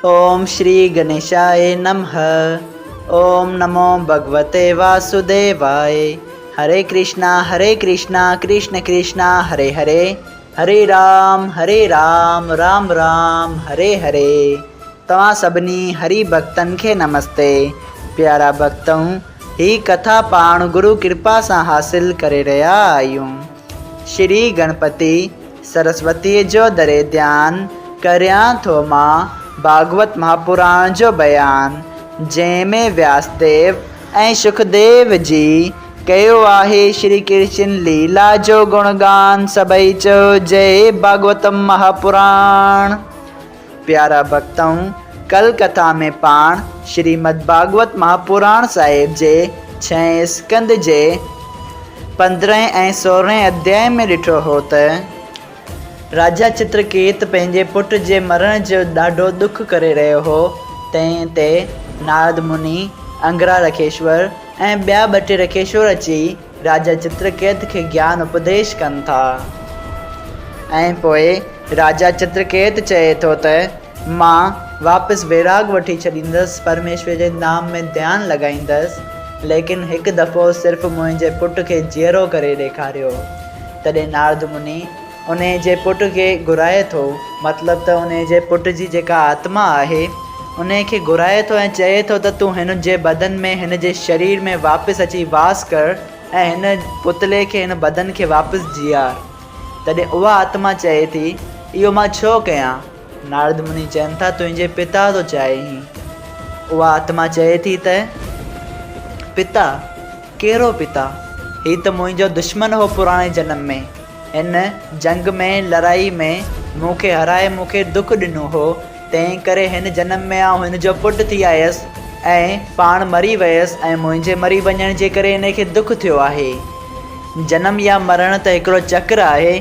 اوم شري گنيشاء نمه اوم نمو ڀڳوتي واسوديواء هري ڪرشنا هري ڪرشنا ڪرشن ڪرشنا هري هري هري رام هري رام رام رام هري هري توهان سڀني هري ڀڳتن کي نمستي پيارا ڀڳتؤ هي ڪٿا پاڻ گرو ڪرپا سان حاصل ڪري رهيا آهيون. شري گڻپتي سرسوتيء جو دري ڌيان ڪريان ٿو مان ڀاڳوت مھاپراڻ جو بيان، جنھن ۾ وياسديو ۽ شڪديو جي ڪيو آھي شري ڪرشن ليلا جو گڻگان سڀئي چئو جئي ڀاڳوتم مھاپراڻ. پيارا ڀڳتؤ! ڪل ڪٿا ۾ پاڻ شريمد ڀاڳوت مهاپراڻ صاحب جي ڇهين اسڪنڌ جي پندرهين ۽ سورهين اڌيائي ۾ ڏٺو هو ته، راجا چترڪيت پنهنجي پٽ جي مرڻ جو ڏاڍو ڏک ڪري رهيو هو، تنهن تي نارد مني، انگرا رکيشور ۽ ٻيا ٻه ٽي رکيشور اچي راجا چترڪيت کي گيان اپديش ڪن ٿا ۽ پوء راجا چترڪيت چئي ٿو ته مان واپس ويراڳ وٺي ڇڏيندس، پرميشور جي نام ۾ ڌيان لڳائيندس، ليڪن هڪ دفعو صرف منهنجي پٽ کي جيئرو ڪري ڏيکاريو. تڏهن نارد مني انهي جي پٽ کي گهرائي ٿو، مطلب ته انهي جي پٽ جي جيڪا آتما آهي، انهي کي گهرائي ٿو ۽ چئي ٿو ته تون هن جي بدن ۾، هن جي شرير ۾ واپس اچي واس ڪر ۽ هن پتلي کي، هن بدن کي واپس جيار. تڏهن اها آتما چئي ٿي، اهو مان ڇو ڪيان؟ نارد مني چين ٿا، تنهنجي پتا ٿو چاهي. اها آتما چئي ٿي ته، پتا! ڪهڙو پتا؟ هي ته منهنجو دشمن هو پراڻي جنم ۾. هن جنگ ۾، لڙائي ۾، مون کي هارائي مون کي دک ڏنو هو، تنهن ڪري هن جنم ۾ آئون هن جو پٽ ٿي آيس ۽ پاڻ مري ويس ۽ منهنجي مري وڃڻ جي ڪري هن کي دک ٿيو آهي. جنم يا مرڻ ته هڪڙو چڪر آهي،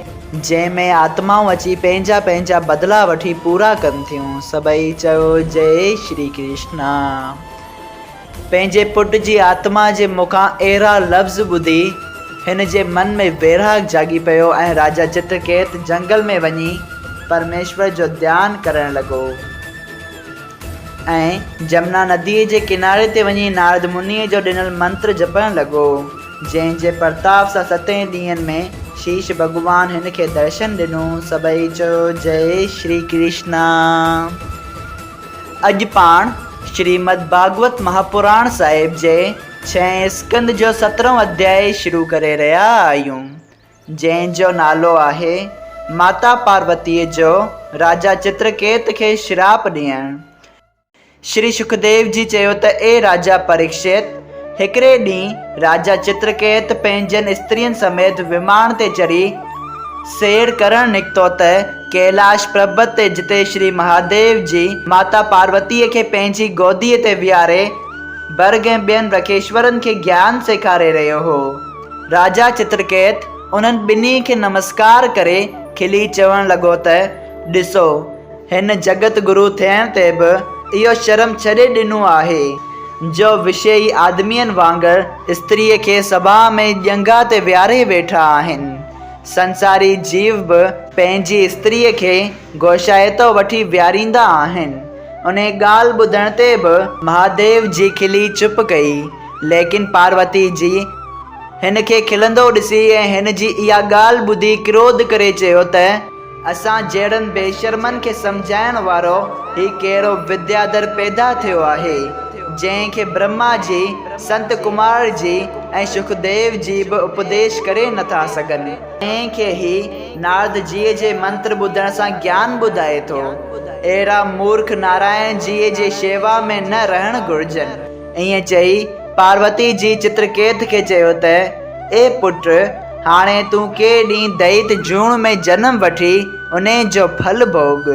جنهن ۾ آتمائون اچي پنهنجا پنهنجا بدلا وٺي پورا ڪن ٿيون. سڀئي چيو جئي شري ڪرشنا. پنهنجي پٽ جي آتما جي مکان اهڙا لفظ ٻڌي هن جي من ۾ ويراڳ جاڳي پيو ۽ راجا چترڪيت جنگل ۾ وڃي پرميشور جو ڌيان ڪرڻ لڳو ۽ جمنا نديء جي ڪناري تي وڃي نارد منيء جو ڏنل منتر جپڻ لڳو، جنهن جي پرتاپ سان ستين ڏينهن ۾ شيش ڀڳوان هن کي درشن ڏنو. سڀئي چيو جئي شري ڪرشنا. اڄ پاڻ شريمد ڀاڳوت مهاپراڻ صاحب جي ڇهين اسڪنڌ جو سترهون اڌيائي شروع ڪري رهيا آهيون، جنهن جو نالو آهي ماتا پاروتيء جو راجا چترڪيت کي شراپ ڏيڻ. شري شڪديو جي چيو ته اي راجا پريڪشت! هڪڙي ڏينهن راجا چترڪيت پنهنجن استرين سميت وماڻ تي چڙهي سير ڪرڻ نڪتو ته ڪيلاش پربت تي جتي شري مهاديو جي ماتا پاروتيء کي پنهنجي گوديء تي ويهاري برگ ۽ ٻين رکيشورن کي گيان سيکاري رهيو هو. راجا چترڪيت انهن ٻنهي کي نمسڪار ڪري کلي چوڻ لڳو ته ڏسو! هن جڳت گرو ٿيڻ تي به اهو شرم ڇڏي ڏنو آهي، جو وشيئي آدمين وانگر استريء کي سڀا ۾ ڄنگها تي ويهاري ويٺا آهن. سنساري جيو به پنهنجي استريء کي گوشائتو وٺي ويهاريندا آهن. انهيء ڳالهه ٻڌڻ تي به مهاديو جي کلي چپ ڪئي، ليڪن پاروتي جي هن کي کلندو ڏسي ۽ هن جي اها ڳالهه ٻڌي ڪروڌ ڪري چيو ته. اسان جهڙن بيشرمن کي سمجهائڻ وارو هي ڪهڙو ودياڌر پيدا ٿيو آهي، جنهن کي برهما جي، سنت ڪمار جي ۽ شڪديو جي به اپديش ڪري نٿا سگهن. تنهن کي هي نارد جيء جي منتر ٻڌڻ سان گيان ٻڌائي ٿو. اهڙا مورک نارائڻ جيء جي شيوا ۾ نه رهڻ گهرجن. ائين چئي پاروتي جي چترڪيت کي چيو ته، اي پٽ! هاڻي تون ڪي ڏينهن دئيت جوڻ ۾ جنم وٺي انهي جو ڦل ڀوڳ.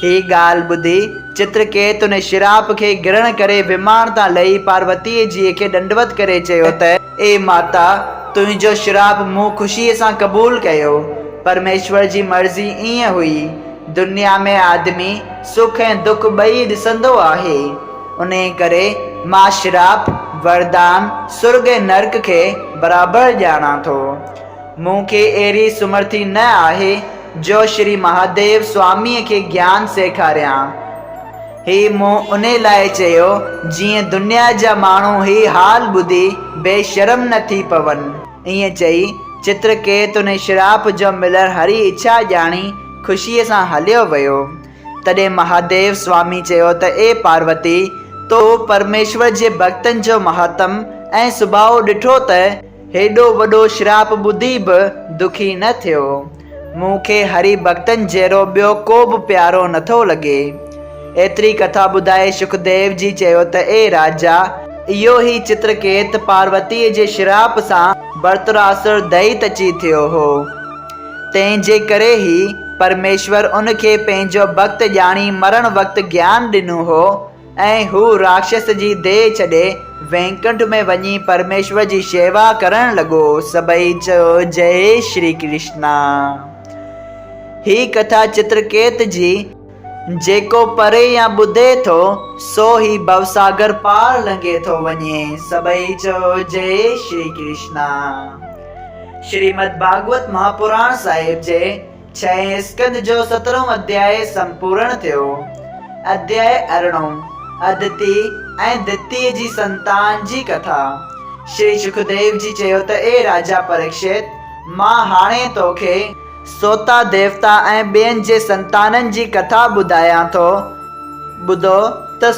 هي ڳالهه ٻڌي چترڪيت ان شراپ کي گرهڻ ڪري وماڻ تان لهي پاروتيء جيء کي ڏنڊوت ڪري چيو ته، اي ماتا! تنهنجو شراپ مون خوشيء سان قبول ڪيو. پرميشور جي مرضي ائين هئي. دنيا ۾ آدمي سک ۽ دک ٻئي ڏسندو آهي. انهيء ڪري مان شراپ، وردان، سرڳ ۽ نرڪ کي برابر ڄاڻان ٿو. مون کي اهڙي سمرٿي نه آهي جو شري مهاديو سواميء کي گيان سيکاريان. هي مون انهي لاء چيو، جيئن دنيا جا ماڻهو هي حال ٻڌي بي شرم نه ٿي پون. ائين چئي، چترڪيت انهي شراپ جو ملڻ هري اڇا ڄاڻي خوشيء سان هليو ويو. تڏهن مهاديو سوامي چيو ته اي پاروتي! تو پرميشور جي ڀڳتن جو مهاتم ۽ سڀاء ڏٺو ته هيڏو وڏو شراپ ٻڌي به دکي نه ٿيو. مون کي هري ڀڳتن جهڙو ٻيو ڪو به پيارو نٿو لڳي. ايتري ڪٿا ٻڌائي شڪديو جي چيو ته اي راجا! اهو ئي چترڪيت پاروتيء جي شراپ سان ڀرتراسر دئيت اچي ٿيو هو. تنهن جي ڪري ئي پرميشور ان کي پنهنجو ڀڳت ڄاڻي مرڻ وقت گيان ڏنو هو ۽ هو راڪشس جي ديهه ڇڏي وينڪنٺ ۾ وڃي پرميشور جي شيوا ڪرڻ لڳو. سڀئي چيو جئي شري ڪرشنا. هي ڪٿا چترڪيت جي جيڪو پڙهي يا ٻڌي ٿو سو هي ڀوساگر پار لنگهي ٿو وڃي. سڀئي چئو جئي شري ڪرشنا. شريمد ڀاڳوت مهاپراڻ صاحب جي ڇهين اسڪنڌ جو سترهون اڌيائي سمپورڻ ٿيو. اڌيائي ارڙهون، ادتي ۽ دتيء جي سنتان جي ڪٿا. شري شڪديو جي چيو ته اي راجا پريڪشت! مان هاڻي توکي سوتا ديوتا ۽ ٻين جي سنتانن جي ڪٿا ٻڌايان ٿو. ٻڌو ته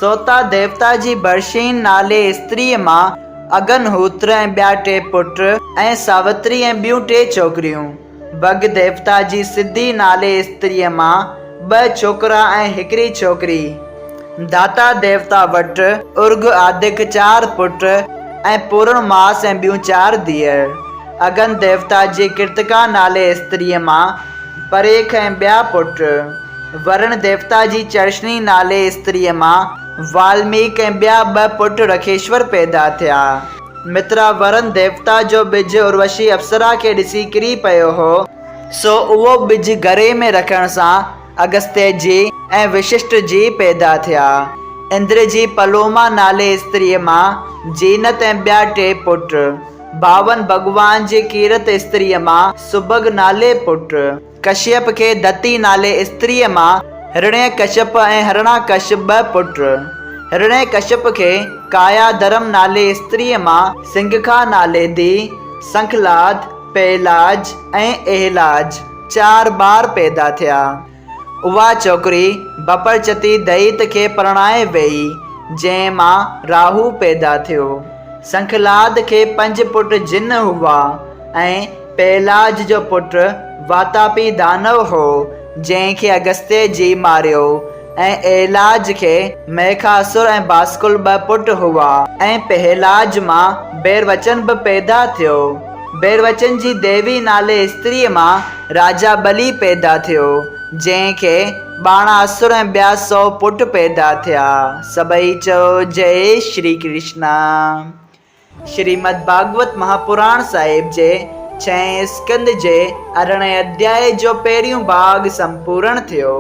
سوتا ديوتا جي برشين نالي استريء مان اگن هوتر ۽ ٻيا ٽي پٽ ۽ ساوتري ۽ ٻيون ٽي ڇوڪريون. ڀڳ ديوتا جي سڌي نالي استريء مان ٻه ڇوڪرا ۽ هڪڙي ڇوڪري. داتا ديوتا وٽ ارگهه آدڪ چار پٽ ۽ پورڻ ماس ۽ ٻيون چار ڌيئر. اگن ديوتا جي ڪرتڪا نالي استريء مان پريک ۽ ٻيا پٽ. ورڻ ديوتا جي چرشني نالي استريء مان والميڪ ۽ ٻيا ٻه پٽ رکيشور پيدا ٿيا. مترا ورن ديوتا جو ٻج اروشي اپسرا کي ڏسي ڪري پيو هو، سو اهو ٻج گهري ۾ رکڻ سان اگستيه جي ۽ وششٽ جي پيدا ٿيا. اندر جي پلوما نالي استريء مان جينت ۽ ٻيا ٽي پٽ. ڀاون ڀڳوان جي ڪيرت استريء مان سڀڳ نالي پٽ. ڪشيپ کي دتي نالي استريء مان هرڻيه ڪشپ ۽ هرڻاڪش ٻه پٽ. هرڻيه ڪشپ کي ڪايا ڌرم نالي استريء مان سنگکا نالي ڌيء، سنکلاد، پهلاج ۽ اهلاج چار ٻار پيدا ٿيا. اها ڇوڪري بپرچتي دئيت کي پرڻائي ويئي، جنهن مان راهو پيدا ٿيو. سنکلاد کي پنج پٽ جن هئا ۽ پهلاج جو پٽ واتاپي دانو هو، جنهن کي اگستيه جي ماريو ۽ ايلاج کي ميکاسر ۽ باسڪل ٻه پٽ هئا ۽ پهلاج مان بيروچن به پيدا ٿيو. بيروچن جي ديوي نالي استريء مان راجا ٻلي پيدا ٿيو، جنهن کي ٻاڻاسر ۽ ٻيا سؤ پٽ پيدا ٿيا. سڀئي چئو جئي شري ڪرشنا. شريمد ڀاڳوت مهاپراڻ صاحب جي ڇهين اسڪنڌ جي ارڙهين اڌيائي جو پهريون ڀاڳ سمپورڻ ٿيو.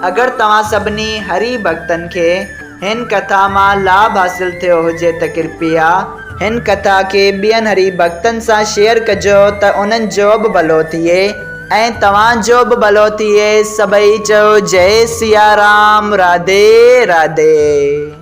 اگر توهان سڀني هري ڀڳتن کي هن ڪٿا مان لاڀ حاصل ٿيو هجي ته ڪرپيا هن ڪٿا کي ٻين هري ڀڳتن سان شيئر ڪجو ته انهن جو به ڀلو ٿئي ۽ توهان جو به ڀلو ٿئي. سڀئي چئو جئي سيارام راڌي راڌي.